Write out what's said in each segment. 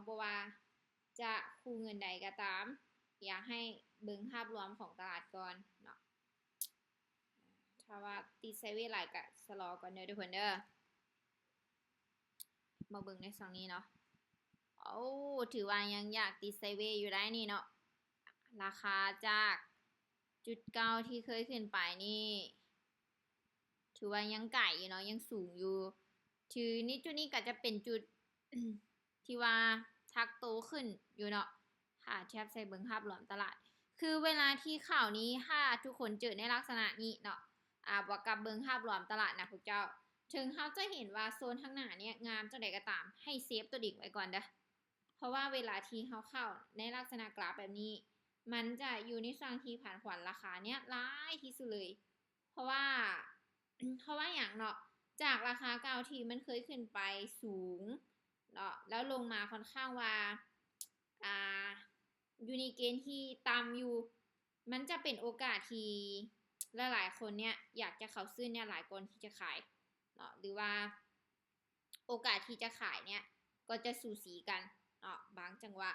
ບໍ່ວ່າຈະຄູ່ເງິນໃດກໍຕາມ ຢາກໃຫ້ເບິ່ງພາບລວມຂອງຕະຫຼາດກ່ອນເນາະ. ຖ້າວ່າຕິດໄຊເວຫຼາຍກໍຊະລໍກ່ອນເດີທຸກຄົນເດີ. ມາເບິ່ງໃນຊ່ວງນີ້ເນາະ. ໂອ້ ຖືວ່າຍັງຢາກຕິດໄຊເວຢູ່ໄດ໋ນີ້ເນາະ. ລາຄາຈາກຈຸດເກົ່າທີ່ເຄີຍຂຶ້ນໄປນີ້ ຖືວ່າຍັງໄກຢູ່ເນາະ, ຍັງສູງຢູ່. ຖືໃນຈຸດນີ້ກໍຈະເປັນຈຸດທີ່ວ່າທັກໂຕຂຶ້ນຢູ່ເນາະ. ຖ້າທຽບໃສ່ເບິ່ງພາບລວມຕະຫຼາດ ຄືເວລາທີ່ເຂົ້ານີ້ ຖ້າທຸກຄົນເຈີໃນລັກສະນະນີ້ເນາະ ອາ ບວກກັບເບິ່ງພາບລວມຕະຫຼາດນະພວກເຈົ້າ, ເຖິງເຮົາຈະເຫັນວ່າໂຊນທາງໜ້າເນີ້ຍງາມຈັ່ງໃດກໍຕາມ ໃຫ້ເຊຟຕົວເອງໄວ້ກ່ອນເດີ້. ເພາະວ່າເວລາທີ່ເຮົາເຂົ້າໃນລັກສະນະກຣາຟແບບນີ້ ມັນຈະຢູ່ໃນຊ່ວງທີ່ຜັນຜວນລາຄາເນີ້ຍຫຼາຍທີ່ສຸດເລີຍ. ເພາະວ່າ ເພາະວ່າຫຍັງເນາະ? ຈາກລາຄາເກົ່າທີ່ມັນເຄີຍຂຶ້ນໄປສູງເນາະ ແລ້ວລົງມາຄ່ອນຂ້າງວ່າ ອ່າ ຢູ່ໃນເກນທີ່ຕ່ຳຢູ່ ມັນຈະເປັນໂອກາດທີ່ຫຼາຍໆຄົນເນີ້ຍຢາກຈະເຂົ້າຊື້ເນີ້ຍຫຼາຍກ່ອນທີ່ຈະຂາຍເນາະ ຫຼືວ່າໂອກາດທີ່ຈະຂາຍເນີ້ຍກໍຈະສູສີກັນເນາະ ບາງຈັງຫວະ.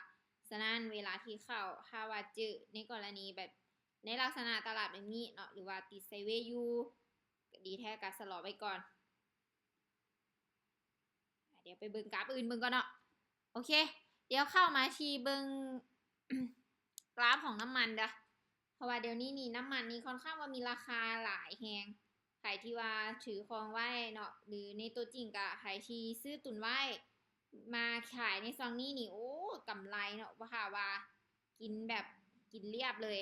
ສະນັ້ນເວລາທີ່ເຂົ້າ ຖ້າວ່າເຈີໃນກໍລະນີແບບໃນລັກສະນະຕະຫຼາດແບບນີ້ເນາະ ຫຼືວ່າຕິດໄຊເວຢູ່ ກໍດີແທ້ກໍຊະລໍໄວ້ກ່ອນ. ດຽວໄປເບິ່ງກຣາຟອື່ນເບິ່ງກ່ອນເນາະ. ໂອເຄ ດຽວເຂົ້າມາທີ່ເບິ່ງກຣາຟຂອງນ້ຳມັນເດີ້ ເພາະວ່າດຽວນີ້ນີ້ ນ້ຳມັນນີ້ຄ່ອນຂ້າງວ່າມີລາຄາຫຼາຍແຮງ. ໃຜທີ່ວ່າຖືຄອງໄວ້ເນາະ ຫຼືໃນຕົວຈິງກະໃຜທີ່ຊື້ຕຸນໄວ້ ມາຂາຍໃນຊ່ວງນີ້ນີ້ ໂອ້ ກຳໄລເນາະ ບໍ່ຖ້າວ່າກິນແບບກິນລຽບເລີຍ.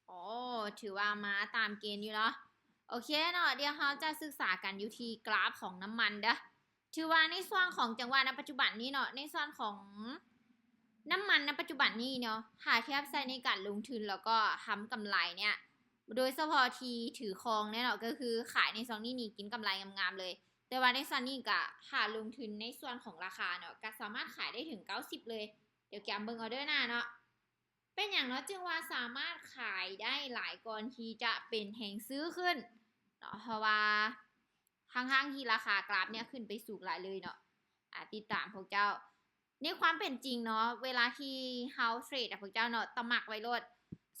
ໂອ້ ຖືວ່າມາຕາມເກນຢູ່ເນາະ. ໂອເຄເນາະ ດຽວເຮົາຈະສຶກສາກັນຢູ່ທີ່ກຣາຟຂອງນ້ຳມັນເດີ້. ຖືວ່າໃນຊ່ວງຂອງຈັງຫວະນະປັດຈຸບັນນີ້ເນາະ ໃນສ່ວນຂອງນ້ຳມັນນະປັດຈຸບັນນີ້ເນາະ ຖ້າທຽບໃສ່ໃນການລົງທຶນ ແລ້ວກໍທຳກຳໄລເນີ້ຍ ໂດຍສະເພາະທີ່ຖືຄອງເນຍເນາະ ກໍຄືຂາຍໃນຊ່ວງນີ້ນີ້ກິນກຳໄລງາມໆເລີຍ. ແຕ່ວ່າໃນສ່ວນນີ້ກະ ຖ້າລົງທຶນໃນສ່ວນຂອງລາຄາເນາະ ກະສາມາດຂາຍໄດ້ເຖິງເກົ້າສິບເລີຍ. ດຽວກຽມເບິ່ງເອົາເດີໜ້າເນາະ. ເປັນຫຍັງເນາະຈຶ່ງວ່າສາມາດຂາຍໄດ້ຫຼາຍກ່ອນທີ່ຈະເປັນແຮງຊື້ຂຶ້ນເນາະ? ເພາະວ່າທັງໆທີ່ລາຄາກຣາຟເນີ້ຍຂຶ້ນໄປສູງຫຼາຍເລີຍເນາະ. ອາ ຕິດຕາມພວກເຈົ້າ ໃນຄວາມເປັນຈິງເນາະ ເວລາທີ່ເຮົາເທຣດອະ ພວກເຈົ້າເນາະ ຕະໝັກໄວ້ໂລດ.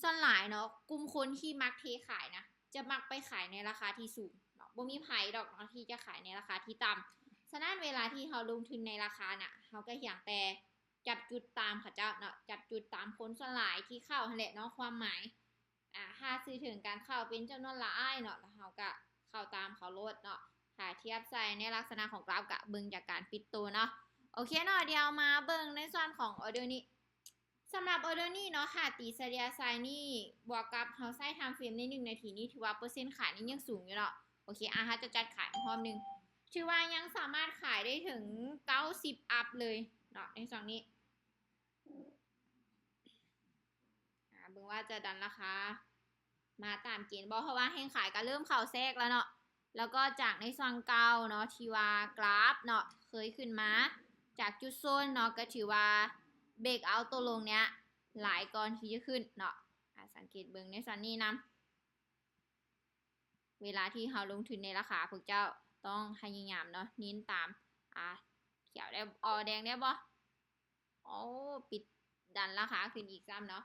ສ່ວນຫຼາຍເນາະ ກຸ່ມຄົນທີ່ມັກເທຂາຍນະ ຈະມັກໄປຂາຍໃນລາຄາທີ່ສູງເນາະ. ບໍ່ມີໃຜດອກເນາະທີ່ຈະຂາຍໃນລາຄາທີ່ຕ່ຳ. ສະນັ້ນເວລາທີ່ເຮົາລົງທຶນໃນລາຄານະ ເຮົາກໍພຽງແຕ່ ຈັບຈຸດຕາມເຂົາເຈົ້າເນາະ ຈັບຈຸດຕາມຄົນສ່ວນຫຼາຍທີ່ເຂົ້າຫັ້ນແຫຼະເນາະ ຄວາມໝາຍ ອາ ຖ້າຊື່ເຖິງການເຂົ້າເປັນຈຳນວນຫຼາຍເນາະ ແລ້ວເຮົາກະເຂົ້າຕາມເຂົາໂລດເນາະ. ຖ້າທຽບໃສ່ໃນລັກສະນະຂອງກຣາຟກະເບິ່ງຈາກການປິດໂຕເນາະ. ໂອເຄເນາະ ດຽວມາເບິ່ງໃນສ່ວນຂອງອໍເດີນີ້. ສຳລັບອໍເດີນີ້ເນາະ ຖ້າຕີສະເລ່ຍໃສ່ນີ້ ບວກກັບເຮົາໃຊ້ທາມເຟຣມໃນໜຶ່ງນາທີນີ້ ຖືວ່າເປີເຊັນຂາຍນີ້ຍັງສູງຢູ່ເນາະ. ໂອເຄ ອາ ເຮົາຈະຈັດຂາຍຮອບໜຶ່ງ ຖືວ່າຍັງສາມາດຂາຍໄດ້ເຖິງເກົ້າສິບອັບເລີຍເນາະ ໃນຊ່ວງນີ້. ອາ ເບິ່ງວ່າຈະດັນລາຄາມາຕາມເກນບໍ່ ເພາະວ່າແຮງຂາຍກະເລີ່ມເຂົ້າແຊກແລ້ວເນາະ. ແລ້ວກໍຈາກໃນຊ່ວງເກົ່າເນາະ ທີ່ວ່າກຣາຟເນາະ ເຄີຍຂຶ້ນມາຈາກຈຸດໂຊນເນາະ ກະຖືວ່າເບຣກເອົາໂຕລົງເນີ້ຍ ຫຼາຍກ່ອນທີ່ຈະຂຶ້ນເນາະ. ອາ ສັງເກດເບິ່ງໃນສ່ວນນີ້ນຳ. ເວລາທີ່ເຮົາລົງທຶນໃນລາຄາ ພວກເຈົ້າຕ້ອງພະຍາຍາມເນາະ ເນັ້ນຕາມ ອາ ຂຽວໄດ້ ອໍ ແດງໄດ້ບໍ່? ໂອ້ ປິດດັນລາຄາຂຶ້ນອີກຊ້ຳເນາະ.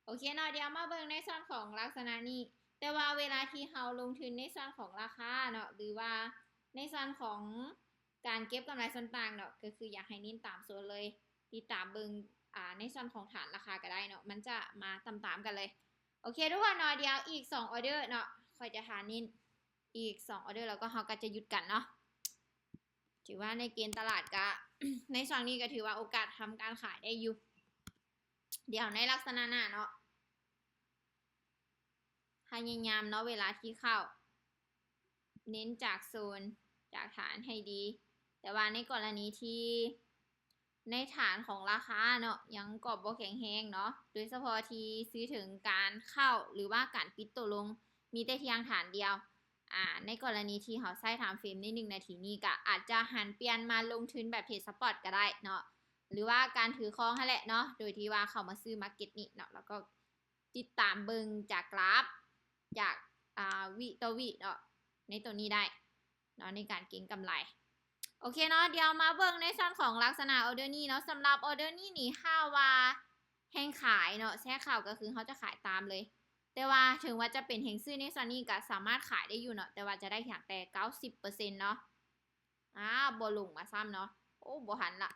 ໂອເຄເນາະ ດຽວມາເບິ່ງໃນສ່ວນຂອງລັກສະນະນີ້. ແຕ່ວ່າເວລາທີ່ເຮົາລົງທຶນໃນສ່ວນຂອງລາຄາເນາະ ຫຼືວ່າໃນສ່ວນຂອງການເກັບກຳໄລສ່ວນຕ່າງເນາະ ກໍຄືຢາກໃຫ້ເນັ້ນຕາມໂຊນເລີຍ. ຕິດຕາມເບິ່ງ ອາ ໃນສ່ວນຂອງຖານລາຄາກໍໄດ້ເນາະ ມັນຈະມາຕາມໆກັນເລີຍ. ໂອເຄທຸກຄົນເນາະ ດຽວອີກສອງອໍເດີເນາະ ຂ້ອຍຈະຖ້າເນັ້ນອີກສອງອໍເດີ ແລ້ວກໍເຮົາກໍຈະຢຸດກັນເນາະ. ຖືວ່າໃນເກນຕະຫຼາດກະ ໃນຊ່ວງນີ້ກໍຖືວ່າໂອກາດທຳການຂາຍໄດ້ຢູ່. ດຽວໃນລັກສະນະໜ້າເນາະ ພະຍາຍາມເນາະ ເວລາທີ່ເຂົ້າ ເນັ້ນຈາກໂຊນ ຈາກຖານໃຫ້ດີ. ແຕ່ວ່າໃນກໍລະນີທີ່ ໃນຖານຂອງລາຄາເນາະ ຍັງກອບບໍ່ແຂງແຮງເນາະ ໂດຍສະເພາະທີ່ຊື່ເຖິງການເຂົ້າ ຫຼືວ່າການປິດໂຕລົງ ມີແຕ່ທຽງຖານດຽວ. ອາ ໃນກໍລະນີທີ່ເຮົາໃຊ້ທາມເຟຣມໃນໜຶ່ງນາທີນີ້ ກະອາດຈະຫັນປ່ຽນມາລົງທຶນແບບເທຣດສະປອດກໍໄດ້ເນາະ ຫຼືວ່າການຖືຄອງຫັ້ນແຫຼະເນາະ ໂດຍທີ່ວ່າເຂົ້າມາຊື້ມາເກັດນີ້ເນາະ ແລ້ວກໍຕິດຕາມເບິ່ງຈາກກຣາຟ ຈາກ ອາ ວິຕໍ່ວິເນາະ ໃນໂຕນີ້ໄດ້. ເນາະ ໃນການເກັງກຳໄລ. ໂອເຄເນາະ ດຽວມາເບິ່ງໃນສ່ວນຂອງລັກສະນະອອເດີນີ້ເນາະ. ສຳລັບອອເດີນີ້ນີ້ ຖ້າວ່າແຮງຂາຍເນາະ ແຊເຂົ້າກໍຄືເຮົາຈະຂາຍຕາມເລີຍ, ແຕ່ວ່າເຖິງວ່າຈະເປັນແຮງຊື້ໃນສ່ວນນີ້ກໍສາມາດຂາຍໄດ້ຢູ່ເນາະ, ແຕ່ວ່າຈະໄດ້ພຽງແຕ່ເກົ້າສິບເປີເຊັນເນາະ. ອາ ບໍ່ລົງມາຊ້ຳເນາະ. ໂອ້ ບໍ່ທັນລະ.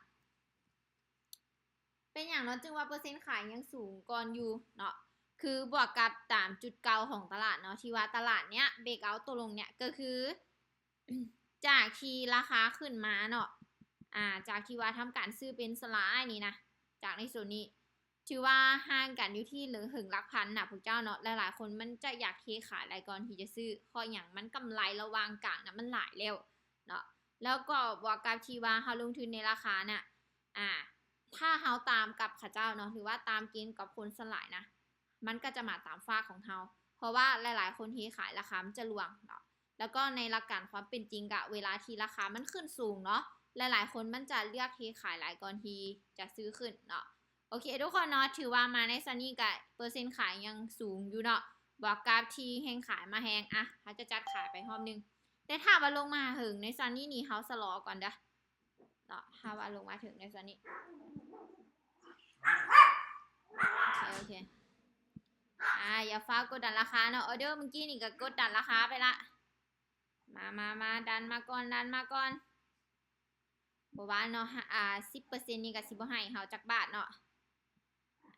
ເປັນຫຍັງເນາະ ຈຶ່ງວ່າເປີເຊັນຂາຍຍັງສູງກ່ອນຢູ່ເນາະ? ຄືບວກກັບຕາມຈຸດເກົ່າຂອງຕະຫຼາດເນາະ ທີ່ວ່າຕະຫຼາດເນີ້ຍ breakout ຕົກລົງເນີ້ຍ ກໍຄື ຈາກທີ່ລາຄາຂຶ້ນມາເນາະ ອາ ຈາກທີ່ວ່າທຳການຊື້ເປັນສະໄລນີ້ນະ ຈາກໃນໂຊນນີ້ ຖືວ່າຫ່າງກັນຢູ່ທີ່ເຖິງຫຼັກພັນນະພວກເຈົ້າເນາະ. ຫຼາຍໆຄົນມັນຈະຢາກເທຂາຍຫຼາຍກ່ອນທີ່ຈະຊື້ ເພາະຫຍັງ? ມັນກຳໄລລະຫວ່າງກາງນະ ມັນຫຼາຍແລ້ວເນາະ. ແລ້ວກໍບວກກັບທີ່ວ່າເຮົາລົງທຶນໃນລາຄານະ ອາ ຖ້າເຮົາຕາມກັບເຂົາເຈົ້າເນາະ ຫຼືວ່າຕາມເກມກັບຄົນສ່ວນຫຼາຍນະ ມັນກໍຈະມາຕາມຟາກຂອງເຮົາ ເພາະວ່າຫຼາຍໆຄົນເທຂາຍ ລາຄາມັນຈະລ່ວງເນາະ. ແລ້ວກໍໃນຫຼັກການຄວາມເປັນຈິງກະ ເວລາທີ່ລາຄາມັນຂຶ້ນສູງເນາະ ຫຼາຍໆຄົນມັນຈະເລືອກເທຂາຍຫຼາຍກ່ອນທີ່ຈະຊື້ຂຶ້ນເນາະ. ໂອເຄທຸກຄົນເນາະ ຖືວ່າມາໃນສ່ວນນີ້ກະເປີເຊັນຂາຍຍັງສູງຢູ່ເນາະ ບວກກັບທີ່ແຮງຂາຍມາແຮງ. ອະ ເຮົາຈະຈັດຂາຍໄປຮອບໜຶ່ງ ແຕ່ຖ້າວ່າລົງມາເຖິງໃນສ່ວນນີ້ນີ້ ເຮົາຊະລໍກ່ອນເດີ້ ເນາະ ຖ້າວ່າລົງມາເຖິງໃນສ່ວນນີ້. ໂອເຄ ໂອເຄ ອາ ຢ່າຟ້າວກົດດັນລາຄາເນາະ. ອອເດີມື້ກີ້ນີ້ກໍກົດດັນລາຄາໄປລະ. ມາ ມາ ມາ ດັນມາກ່ອນ ດັນມາກ່ອນ. ບໍ່ວ່າເນາະ ອາ ສິບເປີເຊັນນີ້ກໍຊິບໍ່ໃຫ້ເຮົາຈັກບາດເນາະ.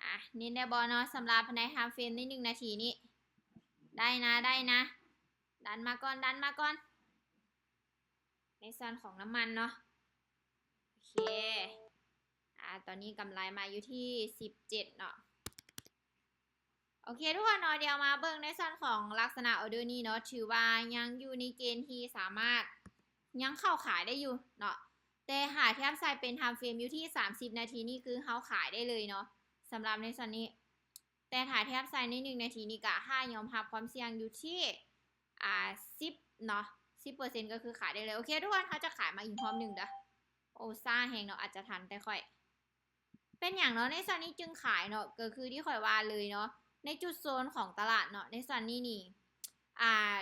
ອາ ເນັ້ນໄດ້ບໍ່ເນາະ ສຳລັບໃນທາມເຟຣມໃນໜຶ່ງນາທີນີ້? ໄດ້ນະ ໄດ້ນະ. ດັນມາກ່ອນ ດັນມາກ່ອນ. ໃນສ່ວນຂອງນ້ຳມັນເນາະ ໂອເຄ ອາ ຕອນນີ້ກຳໄລມາຢູ່ທີ່ສິບເຈັດເນາະ. ໂອເຄທຸກຄົນເນາະ ດຽວມາເບິ່ງໃນສ່ວນຂອງລັກສະນະອອເດີນີ້ເນາະ ຖືວ່າຍັງຢູ່ໃນເກນທີ່ສາມາດຍັງເຂົ້າຂາຍໄດ້ຢູ່ເນາະ. ແຕ່ຖ້າທຽບໃສ່ເປັນທາມເຟຣມຢູ່ທີ່ສາມສິບນາທີນີ້ ຄືເຮົາຂາຍໄດ້ເລີຍເນາະ ສຳລັບໃນສ່ວນນີ້. ແຕ່ຖ້າທຽບໃສ່ໃນໜຶ່ງນາທີນີ້ກະ ຖ້າຍອມຮັບຄວາມສ່ຽງຢູ່ທີ່ ອາ ສິບເນາະ ສິບເປີເຊັນກໍຄືຂາຍໄດ້ເລີຍ. ໂອເຄທຸກຄົນ ເຮົາຈະຂາຍມາອີກຮອບໜຶ່ງເດີ້. ໂອ້ ຊ້າແຮງເນາະ ອາດຈະທັນແຕ່ຂ້ອຍ. ເປັນຫຍັງເນາະ ໃນສ່ວນນີ້ຈຶ່ງຂາຍເນາະ? ກໍຄືທີ່ຂ້ອຍວ່າເລີຍເນາະ ໃນຈຸດໂຊນຂອງຕະຫຼາດເນາະ ໃນສ່ວນນີ້ນີ້ ອາ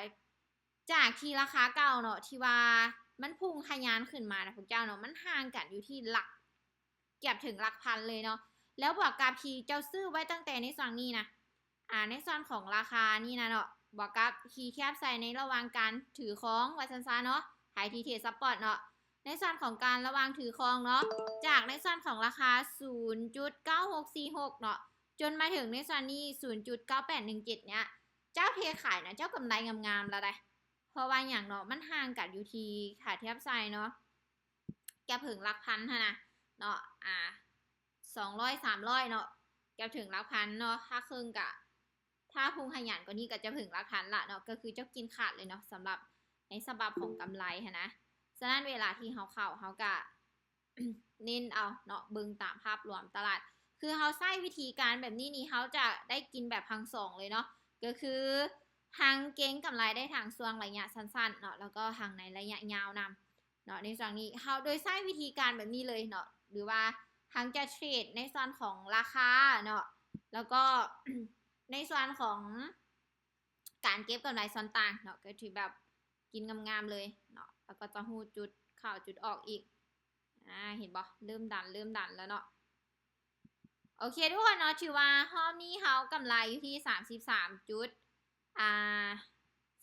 ຈາກທີ່ລາຄາເກົ່າເນາະ ທີ່ວ່າມັນພຸ່ງທະຍານຂຶ້ນມານະພວກເຈົ້າເນາະ ມັນຫ່າງກັນຢູ່ທີ່ຫຼັກ ເກືອບເຖິງຫຼັກພັນເລີຍເນາະ. ແລ້ວບວກກັບທີ່ເຈົ້າຊື້ໄວ້ຕັ້ງແຕ່ໃນຊ່ວງນີ້ນະ ອາ ໃນສ່ວນຂອງລາຄານີ້ນະເນາະ ບວກກັບທີ່ທຽບໃສ່ໃນລະຫວ່າງການຖືຄອງວ່າຊັ້ນຊະເນາະ ໃຜທີ່ເທຣດສະປອດເນາະ ໃນສ່ວນຂອງການລະຫວ່າງຖືຄອງເນາະ ຈາກໃນສ່ວນຂອງລາຄາສູນຈຸດເກົ້າຫົກສີ່ຫົກເນາະ ຈົນມາເຖິງໃນສ່ວນນີ້ສູນຈຸດເກົ້າແປດໜຶ່ງເຈັດເນີ້ຍ ເຈົ້າເທຂາຍນະ ເຈົ້າກຳໄລງາມໆແລ້ວໃດ໋. ເພາະວ່າຫຍັງເນາະ ມັນຫ່າງກັນຢູ່ທີ່ ຖ້າທຽບໃສ່ເນາະ ເກືອບເຖິງຫຼັກພັນຫັ້ນນະເນາະ ອາ ສອງຮ້ອຍ ສາມຮ້ອຍເນາະ ເກືອບເຖິງຫຼັກພັນເນາະ ຖ້າເຄິ່ງກະ ຖ້າພຸ່ງທະຍານກວ່ານີ້ກະຈະເຖິງຫຼັກພັນລະເນາະ ກໍຄືເຈົ້າກິນຂາດເລີຍເນາະ ສຳລັບໃນສະບັບຂອງກຳໄລຫັ້ນນະ. ສະນັ້ນເວລາທີ່ເຮົາເຂົ້າ ເຮົາກະເນັ້ນເອົາເນາະ ເບິ່ງຕາມພາບລວມຕະຫຼາດ ຄືເຮົາໃຊ້ວິທີການແບບນີ້ນີ້ ເຮົາຈະໄດ້ກິນແບບທັງສອງເລີຍເນາະ ກໍຄືທັງເກັງກຳໄລໄດ້ທັງຊ່ວງໄລຍະສັ້ນໆເນາະ ແລ້ວກໍທັງໃນໄລຍະຍາວນຳ ເນາະ ໃນຊ່ວງນີ້ເຮົາໂດຍໃຊ້ວິທີການແບບນີ້ເລີຍເນາະ ຫຼືວ່າທັງຈະເທຣດໃນສ່ວນຂອງລາຄາເນາະ ແລ້ວກໍໃນສ່ວນຂອງການເກັບກຳໄລສ່ວນຕ່າງເນາະ ກໍຖືແບບກິນງາມໆເລີຍເນາະ ແລ້ວກໍຈະຮູ້ຈຸດເຂົ້າຈຸດອອກອີກ. ອາ ເຫັນບໍ່ ເລີ່ມດັນ ເລີ່ມດັນແລ້ວເນາະ. ໂອເຄທຸກຄົນເນາະ ຖືວ່າຮອບນີ້ເຮົາກຳໄລຢູ່ທີ່ສາມສິບສາມຈຸດ ອາ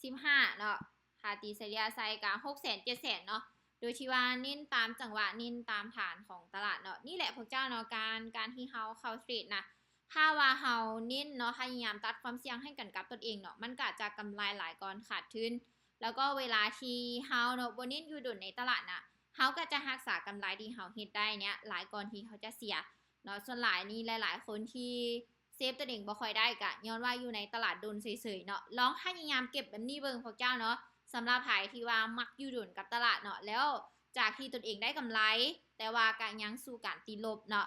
ສິບຫ້າເນາະ ຖ້າຕີສະເລ່ຍໃສ່ກະຫົກແສນ ເຈັດແສນເນາະ ໂດຍທີ່ວ່າເນັ້ນຕາມຈັງຫວະ ເນັ້ນຕາມຖານຂອງຕະຫຼາດເນາະ. ນີ້ແຫຼະພວກເຈົ້າເນາະ ການ ການທີ່ເຮົາເຂົ້າເທຣດນະ ຖ້າວ່າເຮົາເນັ້ນເນາະ ພະຍາຍາມຕັດຄວາມສ່ຽງໃຫ້ກັນກັບຕົນເອງເນາະ ມັນກະຈະກຳໄລຫຼາຍກ່ອນຂາດທຶນ. ແລ້ວກໍເວລາທີ່ເຮົາເນາະ ບໍ່ເນັ້ນຢູ່ດົນໃນຕະຫຼາດນະ ເຮົາກໍຈະຮັກສາກຳໄລທີ່ເຮົາເຮັດໄດ້ເນີ້ຍຫຼາຍກ່ອນທີ່ເຮົາຈະເສຍເນາະ. ສ່ວນຫຼາຍນີ້ ຫຼາຍໆຄົນທີ່ເຊບຕົນເອງບໍ່ຄ່ອຍໄດ້ ກະຍ້ອນວ່າຢູ່ໃນຕະຫຼາດດົນເສີຍໆເນາະ. ລອງພະຍາຍາມເກັບແບບນີ້ເບິ່ງພວກເຈົ້າເນາະ ສຳລັບໃຜທີ່ວ່າມັກຢູ່ດົນກັບຕະຫຼາດເນາະ ແລ້ວຈາກທີ່ຕົນເອງໄດ້ກຳໄລ ແຕ່ວ່າກະຍັງສູ້ການຕິດລົບເນາະ.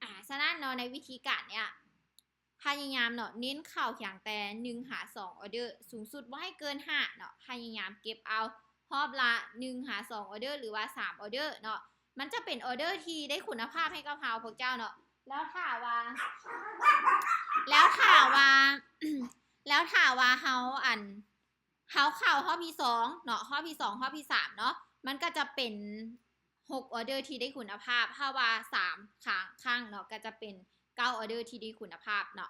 ອາ ສະນັ້ນເນາະ ໃນວິທີການເນີ້ຍ ພະຍາຍາມເນາະ ເນັ້ນເຂົ້າພຽງແຕ່ໜຶ່ງຫາສອງອອເດີ ສູງສຸດບໍ່ໃຫ້ເກີນຫ້າເນາະ. ພະຍາຍາມເກັບເອົາຮອບລະໜຶ່ງຫາສອງອອເດີ ຫຼືວ່າສາມອອເດີເນາະ ມັນຈະເປັນອອເດີທີ່ໄດ້ຄຸນນະພາບໃຫ້ກັບເຮົາພວກເຈົ້າເນາະ. ແລ້ວຖ້າວ່າ ແລ້ວຖ້າວ່າ ແລ້ວຖ້າວ່າເຮົາ ອັນ ເຮົາເຂົ້າຮອບທີສອງເນາະ ຮອບທີສອງ ຮອບທີສາມເນາະ ມັນກໍຈະເປັນຫົກອອເດີທີ່ໄດ້ຄຸນນະພາບ ຖ້າວ່າສາມຄັ້ງເນາະ ກໍຈະເປັນເກົ້າອອເດີທີ່ໄດ້ຄຸນນະພາບເນາະ.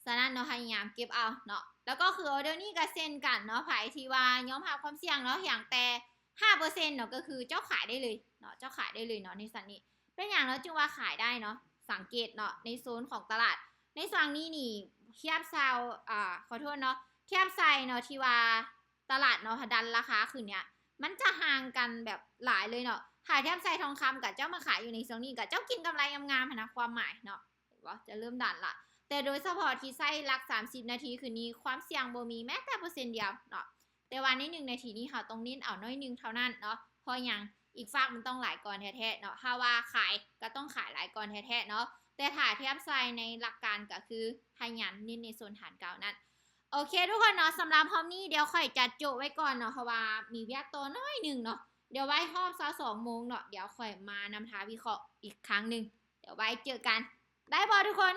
ສະນັ້ນເນາະ ພະຍາຍາມເກັບເອົາເນາະ ແລ້ວກໍຄືອອເດີນີ້ກໍເຊັ່ນກັນເນາະ ໃຜທີ່ວ່າຍອມຮັບຄວາມສ່ຽງເນາະ ພຽງແຕ່ຫ້າເປີເຊັນເນາະ ກໍຄືເຈົ້າຂາຍໄດ້ເລີຍເນາະ ເຈົ້າຂາຍໄດ້ເລີຍເນາະ ໃນຊັ້ນນີ້. ເປັນຫຍັງເນາະຈຶ່ງວ່າຂາຍໄດ້ເນາະ? ສັງເກດເນາະ ໃນໂຊນຂອງຕະຫຼາດ ໃນຊ່ວງນີ້ນີ້ ທຽບເຊົາ ອາ ຂໍໂທດເນາະ ທຽບໃສ່ເນາະ ທີ່ວ່າຕະຫຼາດເນາະ ດັນລາຄາຂຶ້ນເນີ້ຍ ມັນຈະຫ່າງກັນແບບຫຼາຍເລີຍເນາະ. ຖ້າທຽບໃສ່ທອງຄຳ ກະເຈົ້າມາຂາຍຢູ່ໃນຊ່ວງນີ້ ກະເຈົ້າກິນກຳໄລງາມໆ ຫັ້ນນະ ຄວາມໝາຍເນາະ ເຫັນບໍ່? ຈະເລີ່ມດັນລະ. ແຕ່ໂດຍສະເພາະທີ່ໃຊ້ຫຼັກສາມສິບນາທີຄືນນີ້ ຄວາມສ່ຽງບໍ່ມີແມ້ແຕ່ເປີເຊັນດຽວເນາະ. ແຕ່ວ່າໃນໜຶ່ງນາທີນີ້ ເຮົາຕ້ອງເນັ້ນເອົາໜ້ອຍໜຶ່ງເທົ່ານັ້ນເນາະ. ເພາະຫຍັງ? ອີກຟາກມັນຕ້ອງຫຼາຍກ້ອນແທ້ໆເນາະ. ຖ້າວ່າຂາຍກໍຕ້ອງຂາຍຫຼາຍກ້ອນແທ້ໆເນາະ. ແຕ່ຖ້າທຽບໃສ່ໃນຫຼັກການກໍຄືພະຍາຍາມເນັ້ນໃນໂຊນຖານເກົ່ານັ້ນ. ໂອເຄທຸກຄົນເນາະ ສຳລັບຮອບນີ້ດຽວຂ້ອຍຈະໂຈະໄວ້ກ່ອນເນາະ ເພາະວ່າມີວຽກຕໍ່ໜ້ອຍໜຶ່ງເນາະ. ດຽວໄວ້ຮອບຊາວສອງໂມງເນາະ ດຽວຂ້ອຍມານຳທາງວິເຄາະອີກຄັ້ງໜຶ່ງ. ດຽວໄວ້ເຈີກັນ ໄດ້ບໍ່ທຸກຄົນ?